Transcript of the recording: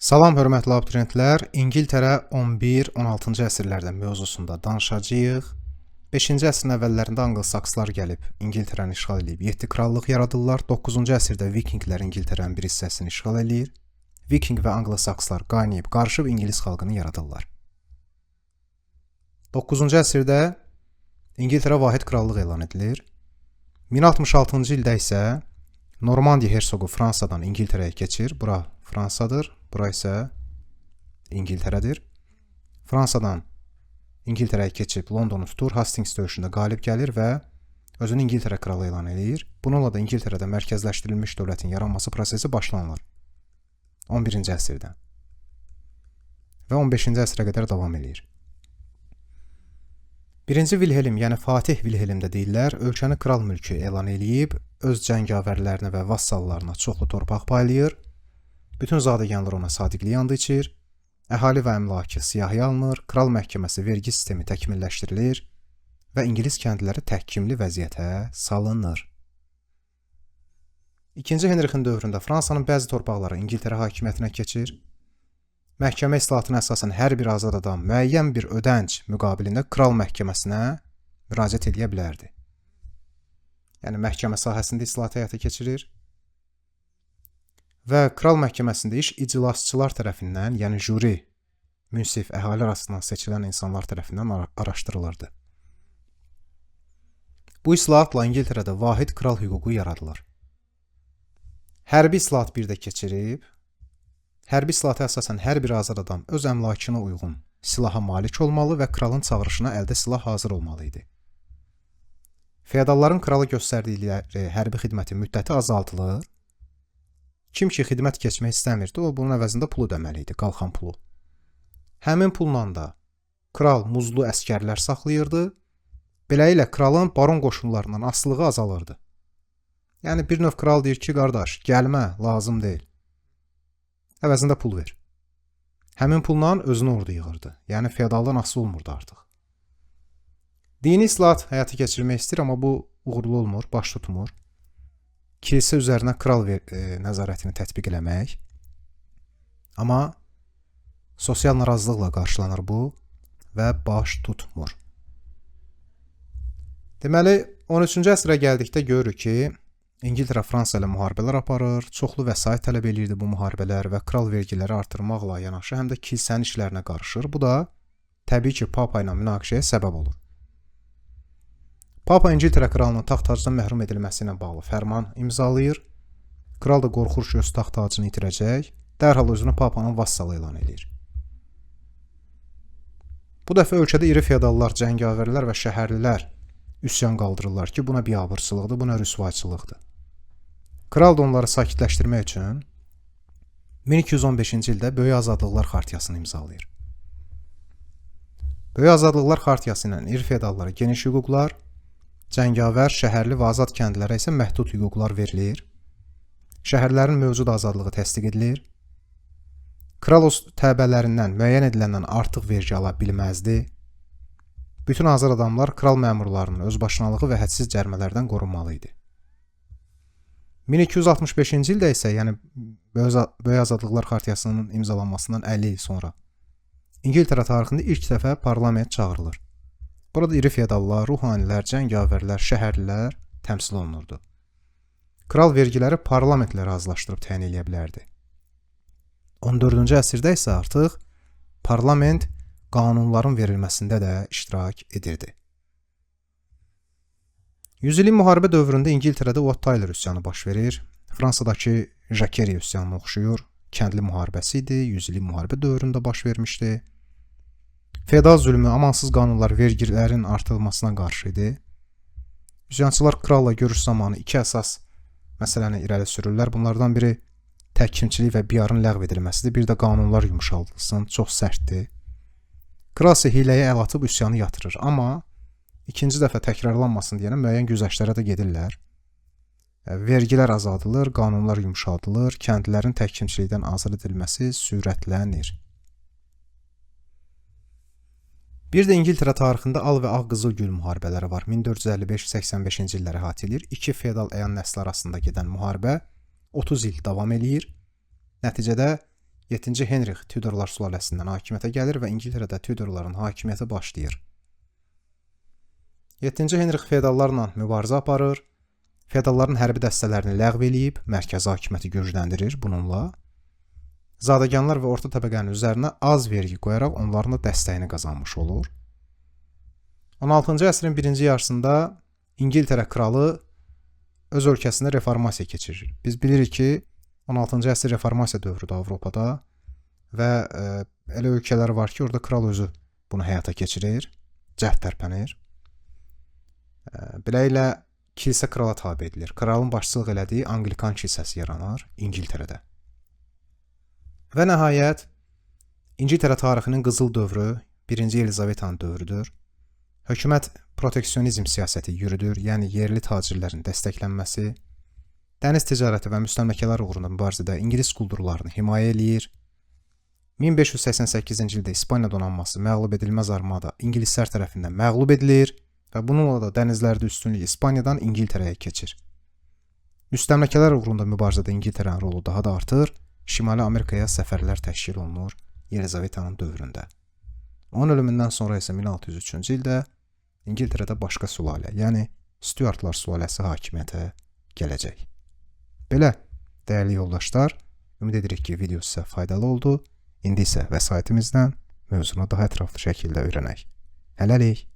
Salam hörmətli abituriyentlər. İngiltərə 11-16-cı əsrlərdə mövzusunda danışacağıq. 5-ci əsrin əvvəllərində Anglo-Sakslar gəlib İngiltərəni işğal edib 7 krallıq yaradırlar. 9-cu əsrdə Vikinglər İngiltərənin bir hissəsini işğal eləyir. Viking və Anglo-Sakslar qaynayıb qarışıb ingilis xalqını yaradırlar. 9-cu əsrdə İngiltərə vahid krallıq elan edilir. 1066-cı ildə isə Normandiya hersoqu Fransadan İngiltərəyə keçir. Bura Fransadır, bura isə İngiltərədir. Fransadan İngiltərəyə keçib Londonu tutur, Hastings döyüşündə qalib gəlir və özünü İngiltərə kralı elan eləyir. Bununla da İngiltərədə mərkəzləşdirilmiş dövlətin yaranması prosesi başlanılır. 11-ci əsrdə və 15-ci əsrə qədər davam eləyir. Birinci Wilhelm, yəni Fatih Wilhelm də deyirlər, ölkəni kral mülkü elan eləyib, öz cəngavərlərinə və vassallarına çoxlu torpaq paylayır. Bütün zadəganlar ona sadiqlik andı içir. Əhali və əmlakı siyahıya alınır, kral məhkəməsi vergi sistemi təkmilləşdirilir və ingilis kəndliləri təhkimli vəziyyətə salınır. İkinci Henrixin dövründə Fransanın bəzi torpaqları İngiltərə hakimiyyətinə keçir. Məhkəmə islahatına əsasən hər bir azad adam müəyyən bir ödənc müqabilində kral məhkəməsinə müraciət edə bilərdi. Yəni məhkəmə sahəsində islahat həyata keçirir və kral məhkəməsində iş iclasçılar tərəfindən, yəni juri, münsif, əhali arasından seçilən insanlar tərəfindən araşdırılırdı. Bu islahatla İngiltərədə vahid kral hüququ yaradılır. Hərbi islahat bir də keçirib. Hərbi islahata əsasən hər bir azad adam öz əmlakına uyğun silaha malik olmalı və kralın çağırışına əldə silah hazır olmalı idi. Feodalların krala göstərdikləri hərbi xidmətin müddəti azaldılır. Kim ki xidmət keçmək istəmirdi, o bunun əvəzində pul ödəməli idi, qalxan pulu. Həmin pulla da kral muzlu əsgərlər saxlayırdı. Beləliklə kralın baron qoşunlarından asılılığı azalırdı. Yəni bir növ kral deyir ki, qardaş, gəlmə, lazım deyil. Əvəzində pul ver. Həmin pulla özünə ordu yığırdı. Yəni feodaldan asılı olmurdu artıq. Dini islahat həyata keçirmək istəyir, amma bu uğurlu olmur, baş tutmur. Kilsə üzərinə kral nəzarətini tətbiq eləmək. Amma sosial narazılıqla qarşılanır bu və baş tutmur. Deməli, 13-cü əsrə gəldikdə görürük ki, İngiltərə Fransa ilə müharibələr aparır, çoxlu vəsait tələb eləyirdi bu müharibələr və kral vergiləri artırmaqla yanaşı həm də kilsənin işlərinə qarışır. Bu da təbii ki, Papa ilə münaqişəyə səbəb olur. Papa İngiltərə kralının taxt-tacdan məhrum edilməsi ilə bağlı fərman imzalayır. Kral da qorxur ki, öz taxt-tacını itirəcək. Dərhal özünü Papanın vassalı elan eləyir. Bu dəfə ölkədə iri feodallar, cəngavərlər və şəhərlilər üsyan qaldırırlar ki, buna biabırçılıqdır, buna rüsvayçılıqdır. Kral da onları sakitləşdirmək üçün 1215-ci ildə Böyük Azadlıqlar Xartiyasını imzalayır. Böyük Azadlıqlar Xartiyası ilə iri feodallara geniş hüquqlar, cəngavər, şəhərli və azad kəndlilərə isə məhdud hüquqlar verilir. Şəhərlərin mövcud azadlığı təsdiq edilir. Kral öz təbələrindən müəyyən ediləndən artıq vergi ala bilməzdi. Bütün azad adamlar kral məmurlarının özbaşınalığı və hədsiz cərimələrdən qorunmalı idi. 1265-ci ildə isə, yəni Böyük Azadlıqlar Xartiyasının imzalanmasından 50 il sonra İngiltərə tarixində ilk dəfə parlament çağırılır. Burada iri feodallar, ruhanilər, cəngavərlər, şəhərlilər təmsil olunurdu. Kral vergiləri parlamentlə razılaşdırıb təyin eləyə bilərdi. 14-cü əsrdə isə artıq parlament qanunların verilməsində də iştirak edirdi. Yüzillik müharibə dövründə İngiltərədə Wat Tyler üsyanı baş verir. Fransadakı Jacquerie üsyanına oxşuyur. Kəndli müharibəsi idi, yüzillik müharibə dövründə baş vermişdi. Feodal zülmü, amansız qanunlar vergilərin artırılmasına qarşı idi. Üsyançılar kralla görüş zamanı iki əsas məsələni irəli sürürlər. Bunlardan biri təhkimçilik və biyarın ləğv edilməsidir. Bir də qanunlar yumşaldılsın, çox sərtdir. Kral isə hiləyə əl atıb üsyanı yatırır, amma ikinci dəfə təkrarlanmasın deyənə müəyyən güzəştlərə də gedirlər. Vergilər azaldılır, qanunlar yumşaldılır, kəndlilərin təhkimçilikdən azad edilməsi sürətlənir. Bir də İngiltərə tarixində al və ağ qızıl gül müharibələri var. 1455-85-ci illəri əhatə eləyir. İki feodal əyan nəsli arasında gedən müharibə 30 il davam eləyir. Nəticədə 7-ci Henrix Tudorlar sülaləsindən hakimiyyətə gəlir və İngiltərədə Tudorların hakimiyyəti başlayır. 7-ci Henrix feodallarla mübarizə aparır. Feodalların hərbi dəstələrini ləğv eləyib, mərkəzi hakimiyyəti gücləndirir bununla. Zadəganlar və orta təbəqənin üzərinə az vergi qoyaraq onların da dəstəyini qazanmış olur. 16-cı əsrin birinci yarısında İngiltərə kralı öz ölkəsində reformasiya keçirir. Biz bilirik ki, 16-cı əsr reformasiya dövrüdür Avropada və elə ölkələr var ki, orada kral özü bunu həyata keçirir, cəhd tərpənir. Beləliklə kilsə krala tabe edilir. Kralın başçılıq elədiyi Anglikan kilsəsi yaranır İngiltərədə. Və nəhayət İngiltərə tarixinin qızıl dövrü 1-ci Yelizavetanın dövrüdür. Hökumət proteksionizm siyasəti yürüdür, yəni yerli tacirlərin dəstəklənməsi, dəniz ticarəti və müstəmləkələr uğrunda mübarizədə ingilis quldurlarını himayə eləyir. 1588-ci ildə İspaniya donanması məğlub edilməz armada ingilislər tərəfindən məğlub edilir və bununla da dənizlərdə üstünlük İspaniyadan İngiltərəyə keçir. Müstəmləkələr uğrunda mübarizədə İngiltərənin rolu daha da artır. Şimali Amerikaya səfərlər təşkil olunur Yelizavetanın dövründə. Onun ölümündən sonra isə 1603-cü ildə İngiltərədə başqa sülalə, yəni Stuartlar sülaləsi hakimiyyətə gələcək. Belə, dəyərli yoldaşlar, ümid edirik ki, video sizə faydalı oldu. İndi isə vəsaitimizdən mövzunu daha ətraflı şəkildə öyrənək. Hələlik.